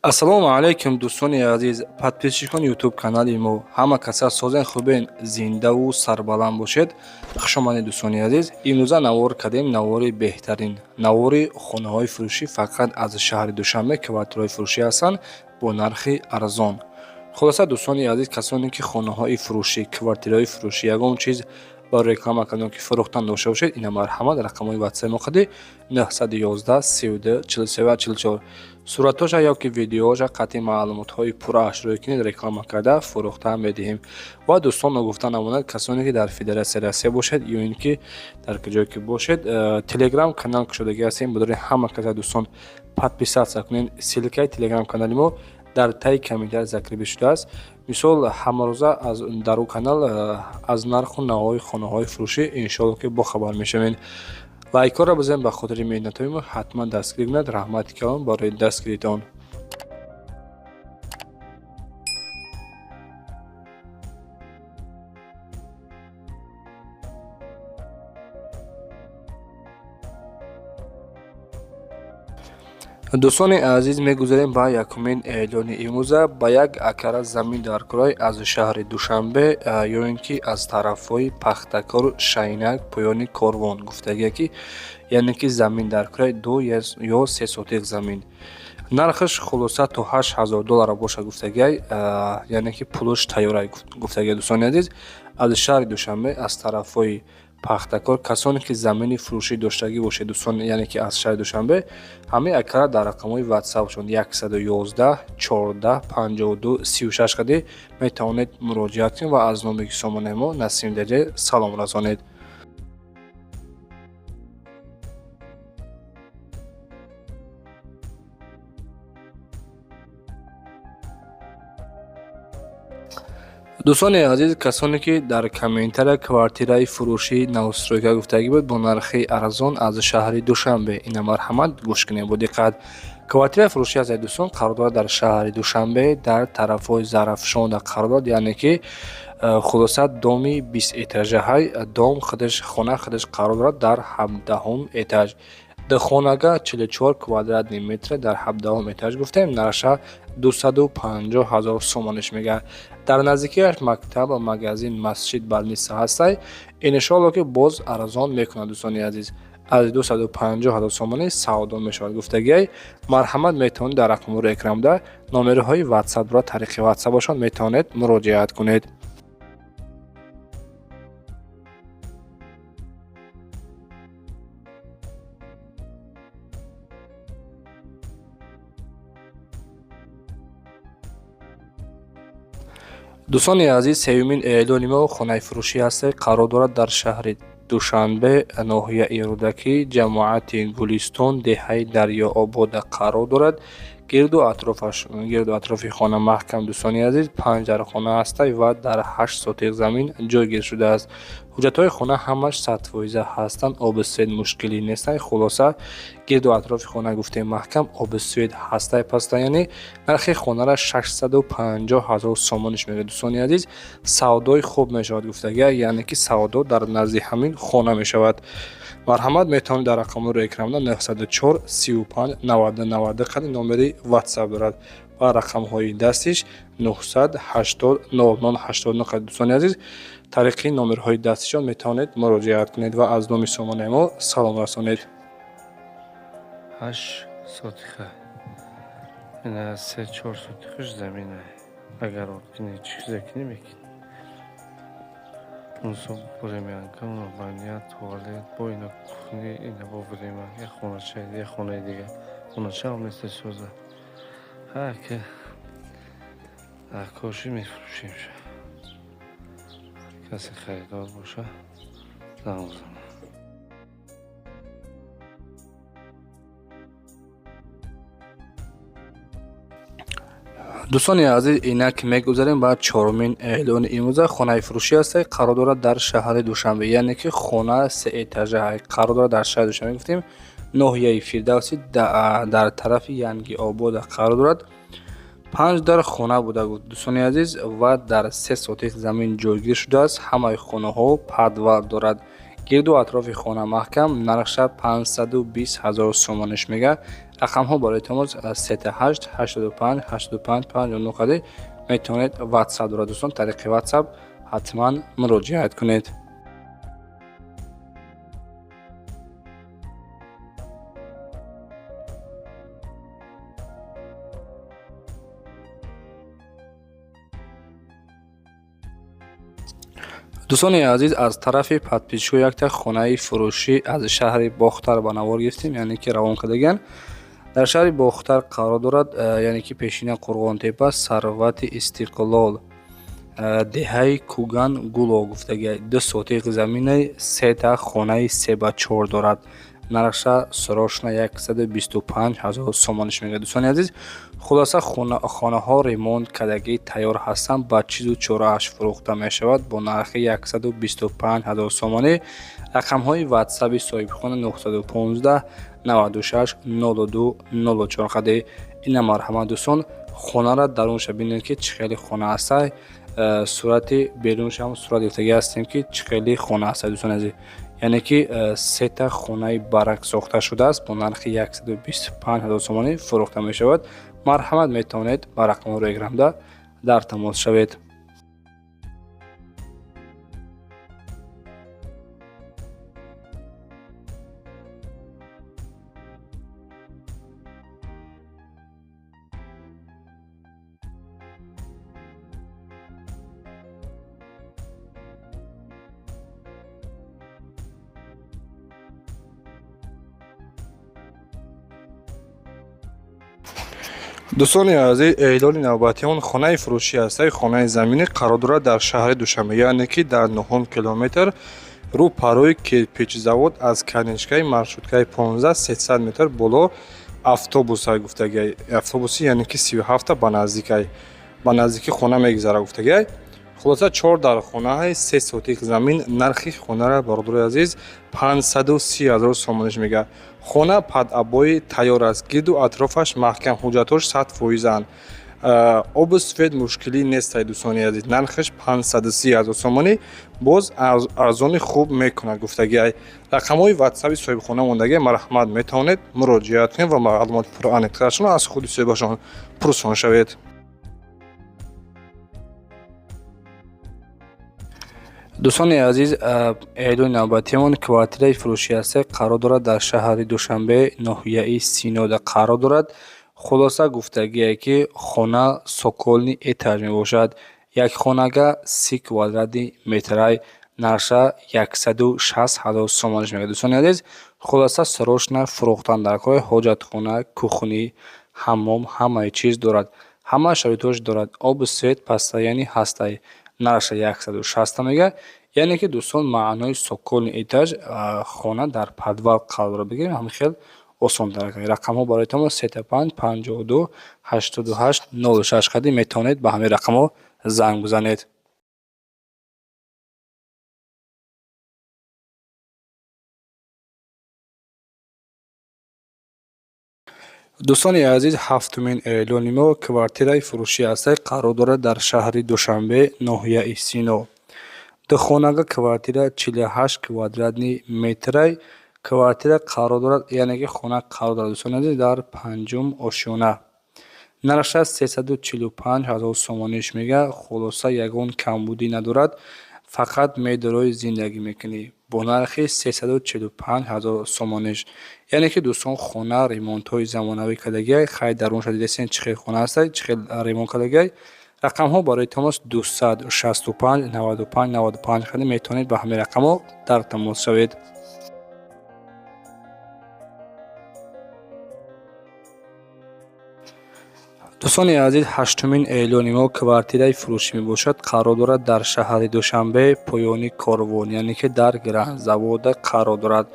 Ассалому алайкум, дӯстони азиз, подписчикони Ютуб канали мо. Ҳама каса созен, хубен, зиндаву сарбаланд бошед. Хушомадед, дӯстони азиз. Имрӯза навор кардем, навори беҳтарин, навори хонаҳои фурӯшӣ фақат аз шаҳри Душанбе, квартираҳои фурӯшӣ ҳастанд бо нархи арзон. Хулоса, дӯстони азиз, касоне ки хонаҳои фурӯшӣ, квартираҳои фурӯшӣ, ягон чиз барои реклама кардан ки фурӯхтан дошта бошед, ина марҳамат, рақамҳои ватсап мо қади 911 32 43 44. Суратҳоша ё ки видеоша қатъи маълумотҳои пуррааш рӯй кунед, реклама карда фурӯхта медиҳем. Ва дӯстон, ногуфта намонад, касоне ки дар Федератсияи Россия бошед ё ин ки дар куҷое ки бошед, Телеграм канал кушодагӣ ҳастем. Бидоред, ҳама каса, дӯстон, подписаться кунед. Ссылкаи Телеграм канали мо дар таи комментария закрепить шудааст. Мисол, ҳамарӯза аз дар ӯ канал аз нарху навои хонаҳои фурӯшӣ иншоалло ки бохабар мешавед. Лайкҳоро бизанед, ба хотири меҳнатҳои мо ҳатман дастгирӣ кунед. Раҳмати калон барои дастгиритон. Дӯстони азиз, мегузарем ба якумин эълони имрӯза. Ба як акара замин дар кӯрай аз шаҳри Душанбе ё ин ки аз тарафҳои Пахтакор, Шайнак, поёни Корвон гуфтагия ки, яъне ки замин дар кӯрай 2 ё 3 сотих замин, нархаш хулоса то 8000 доллара бошад гуфтагиай, яъне ки пулуш тайёрай гуфтагия. Дӯстони азиз, аз шаҳри Душанбе, аз тарафҳои Пахтакор касоне ки замини фурӯшӣ доштагӣ бошед, дӯстон, яъне ки аз шаҳри Душанбе, ҳамаи акара дар рақамҳои ватсапшон 111 14 52 36 қади метавонед муроҷиат кунед ва аз номи сомонаи мо Насим Деҷе салом расонед. Дӯстони азиз, касоне ки дар комментария квартираи фурӯшии новостройка гуфтагӣ буд бо нархи арзон аз шаҳри Душанбе, ина марҳамат, гӯш кунед бо диққат. Квартираи фурӯшӣ аз дӯстон қарор дорад дар шаҳри Душанбе, дар тарафҳои Зарафшонда қарор дорад, яъне ки хулоса доми бистэтажаҳай. Дом худаш, хона худаш қарор дорад дар 17-ум этаж. Духонага, 44 квадратный метр, дар 17-ум этаж гуфтем. Нархша 250 000 сомониш мегардад. Дар наздикиаш мактаб, магазин, масҷид, больница ҳастай. Иншоалло ки боз арзон мекунад. Дӯстони азиз, аз 250 000 сомонӣ савдо мешавад гуфтагиай. Марҳамат, метавонед дар рақамҳои экранбуда номерҳои ватсапро, тариқи ватсапашон метавонед муроҷиат кунед. Дӯстони азиз, сеюмин эълони мо хонаи фурӯшӣ ҳаст, қарор дорад дар шаҳри Душанбе, ноҳияи Рӯдакӣ, ҷамоати Гулистон, деҳаи Дарёобода қарор дорад. Гирду атрофи хона маҳкам. Дӯстони азиз, панҷ дар хона ҳастай ва дар 8 сотих замин ҷойгир шудааст. Ҳуҷҷатҳои хона ҳамаш 100% ҳастанд, обу свет мушкилӣ нестай. Хулоса, гирду атрофи хона гуфтем маҳкам, обу свет ҳастай паста. Яъне нархи хонара 650 000 сомониш мегӯяд. Дӯстони азиз, савдои хуб мешавад гуфтагия, яъне ки савдо дар назди ҳамин хона мешавад. Марҳамат, метавонед дар рақамҳои экранбуда 904 35 90 90 қади номери ватсап дорад ва рақамҳои дастиш 980 00 89 қади. Дӯстони азиз, тариқи номерҳои дастишон метавонед муроҷиат кунед ва аз номи сомонаи мо салом расонед. 8 сотиха, ина 3-4 сотихаш замина. Агар кини, чизе кини, мекини. Унсо времянка, баня, туалет, бо ина кухни, ина бо время, як хонача, як хонаи дига, хонача ҳам неста соза. Ҳа ки коши мефурӯшем, касе харидор боша, занг бизанад. Дӯстони азиз, инак мегузарем ба чорумин эълони имрӯза. Хонаи фурӯшӣ ҳастай, қарор дорад дар шаҳри Душанбе, яъне ки хона сеэтажа қарор дорад дар шаҳри Душанбе, гуфтем, ноҳияи Фирдавсӣ, дар тарафи Янгиобода қарор дорад. Панҷ дар хона буда, дӯстони азиз, ва дар 3 сотих замин ҷойгир шудааст. Ҳамаи хонаҳо подвал дорад, гирду атрофи хона маҳкам. Нархша 520 000 сомониш мегӯяд. Рақамҳо барои тамос 38 85 85 59 қади метавонед WhatsApp дорад дӯстон, тариқи WhatsApp ҳатман муроҷиат кунед. Дӯстони азиз, аз тарафи подписчиҳо якта хонаи фурӯшӣ аз шаҳри Бохтар ба навор гирифтем, яъне ки равон кардагиан. Дар шаҳри Бохтар қарор дорад, яъне ки пешина Қурғонтепа, Сарвати Истиқлол, деҳаи Куган Гуло гуфтагиай. 2 сотиқ заминаи, сета хонаи 3 ба 4 дорад. Нархша срочно 125 ҳазор сомониш мегӯяд, дӯстони азиз. Хулоса, хонаҳо ремонт кардагӣ тайёр ҳастанд, ба чизу чорааш фурӯхта мешавад бо нархи 125 ҳазор сомонӣ. Рақамҳои ватсаби соҳибхона 915 96 02 04 қади. Ина марҳамат, дӯстон, хонара дарунша бинед, ки чӣ хеле хона ҳастай. Сурати беруншам сурат гирифтагӣ ҳастем, ки чӣ хеле хона ҳастай, дӯстони азиз. Яъне ки сета хонаи барак сохта шудааст, бо нархи 125 ҳазор сомонӣ фурӯхта мешавад. Марҳамат, метавонед ба рақамҳоро эграмда дар тамос шавед. Дӯстони азиз, эълони навбатии он хонаи фурӯшӣ ҳастаи, хонаи заминӣ қарор дорад дар шаҳри Душанбе, яъне ки дар нуҳум километр, рӯ парои кирпичзавод, аз конечкаи маршруткаи 15 300 метр боло автобусай гуфтагиай. Автобуси, яъне ки 37-та ба наздикай, ба наздики хона мегузара гуфтагиай. Хулоса, чор дар хонаҳаи, 3 сотиқ замин. Нархи хонара, бародарои азиз, 530 ҳазор сомониш мегӯяд. Хона под обои тайёр аст, гирду атрофаш маҳкам, ҳуҷҷатҳош 100%-анд, обу свет мушкилӣ нестай, дӯстони азиз. Нархаш 530 ҳазор сомонӣ, боз арзони хуб мекунад гуфтагиай. Рақамҳои ватсаби соҳибхона мондагиай, марҳамат, метавонед муроҷиат кунед ва маълумоти пурра аз худи соҳибашон пурсон шавед. Дӯстони азиз, эълони навбатиамон квартираи фурӯшӣ ҳаста, қарор дорад дар шаҳри Душанбе, ноҳияи Синода қарор дорад. Хулоса, гуфтагие ки хона цокольный этаж мебошад, як хонага 30 квадратный метрай, нархша 160 ҳазор сомониш мегӯяд, дӯстони азиз. Хулоса, срочно фурӯхтан дар кор. Ҳоҷатхона, кухни, ҳаммом, ҳамаи чиз дорад, ҳама шароитҳош дорад, обу свет постоянный ҳастай. Нархша 160 мегӯяд. Яъне ки, дӯстон, маънои цокольный этаж, хона дар подвал қарор дорад, бигирем, ҳамин хел осонтар. Рақамҳо барои тамос 35 52 88 06 қади, метавонед ба ҳамин рақамҳо занг бизанед. Дӯстони азиз, ҳафтумин эълони мо квартираи фурӯшӣ ҳаста, қарор дорад дар шаҳри Душанбе, ноҳияи Сино. Духонага квартира 48 квадратный метрай. Квартира қарор дорад, яъне ки хона қарор дорад, дӯстони азиз, дар панҷум ошёна. Нархша 345 ҳазор сомониш мегӯяд. Хулоса, ягон камбудӣ надорад, фақат медорои зиндагӣ мекунӣ бо нархи 345 ҳазор сомониш. Яъне ки, дӯстон, хона ремонтҳои замонавӣ кардагиай. Хай, дарунша дидесен, чӣ хел хона ҳастай, чӣ хел ремонт кардагиай. Рақамҳо барои тамос 265 95 95 қади, метавонед ба ҳамин рақамҳо дар тамос шавед. Дӯстони азиз, ҳаштумин эълони мо квартираи фурӯшӣ мебошад, қарор дорад дар шаҳри Душанбе, поёни Корвон, яъне ки дар Гранзавода қарор дорад.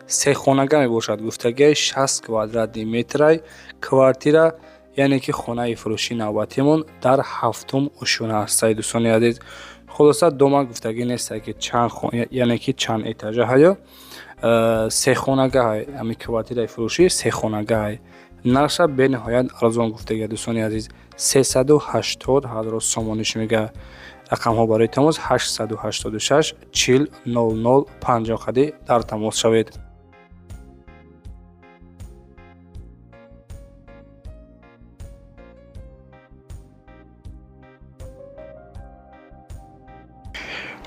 Сехонага мебошад гуфтагиай, 60 квадратный метрай квартира. Яъне ки хонаи фурӯшии навбатимон дар ҳафтум ошёна ҳастай, дӯстони азиз. Хулоса, дома гуфтагӣ нестай, ки чанд, яъне ки чанд этажа ҳаё. Сехонагаҳай, ҳамин квартираи фурӯшӣ сехонагаҳай. Нархша бениҳоят арзон гуфтагия, дӯстони азиз, 380 ҳазор сомониш мегӯяд. Рақамҳо барои тамос 886 40 00 50 қади дар тамос шавед.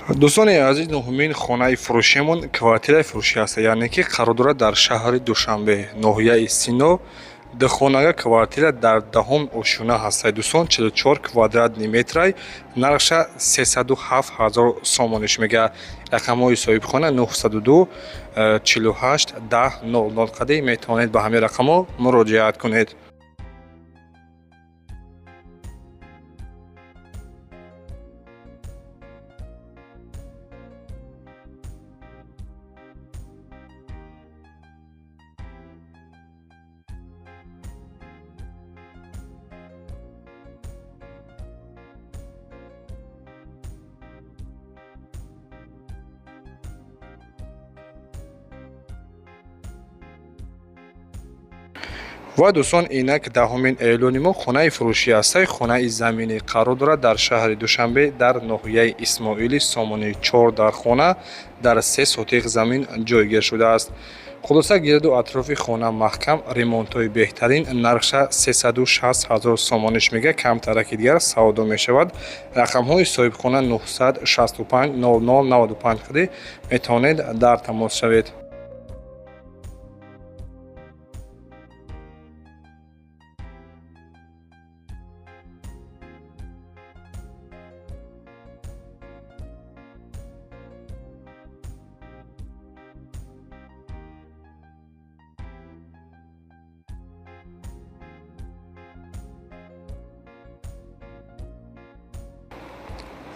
Дӯстони азиз, нуҳумин хонаи фурӯшиамон квартираи фурӯшӣ аст, яъне ки қарор дорад дар шаҳри Душанбе, ноҳияи Сино. Духонага квартира дар 10-ум ошёна ҳастад, дӯстон, 44 квадратный метрай, нархша 307 ҳазор сомониш мега. Рақамҳои соҳибхона 902 48 10 00 қадӣ, метавонед ба ҳамин рақамҳо муроҷиат кунед. Ва дӯстон, инак 10-умин эълони мо хонаи фурӯшӣ ҳастай. Хонаи заминӣ қарор дорад дар шаҳри Душанбе, дар ноҳияи Исмоили Сомонӣ. Чор дар хона дар 3 сотиқ замин ҷойгир шудааст. Хулоса, гирду атрофи хона маҳкам, ремонтҳои беҳтарин, нархша 360 ҳазор сомониш мега, камтараки дигар савдо мешавад. Рақамҳои соҳибхона 965 00 95 қадӣ, метавонед дар тамос шавед.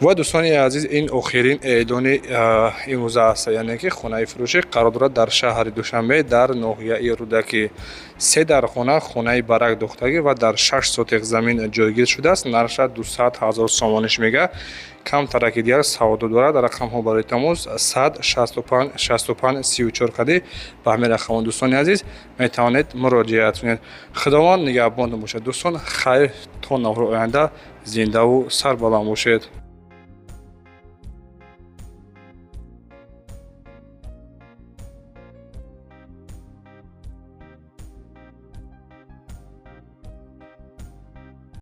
Ва дӯстони азиз, ин охирин эълони имрӯза аст, яъне ки хонаи фурӯшӣ қарор дорад дар шаҳри Душанбе, дар ноҳияи Рӯдакӣ. Се дар хона, хонаи барак духтагӣ ва дар 6 сотиқ замин ҷойгир шудааст. Нархша 200 ҳазор сомониш мега, камтараки дигар савдо дорад. Рақамҳо барои тамос 165 65 34 қадӣ, ба ҳамин рақамҳо, дӯстони азиз, метавонед муроҷиат кунед. Худованд нигаҳбон бошад, дӯстон. Хайр, то навори оянда зиндаву сарбаланд бошед.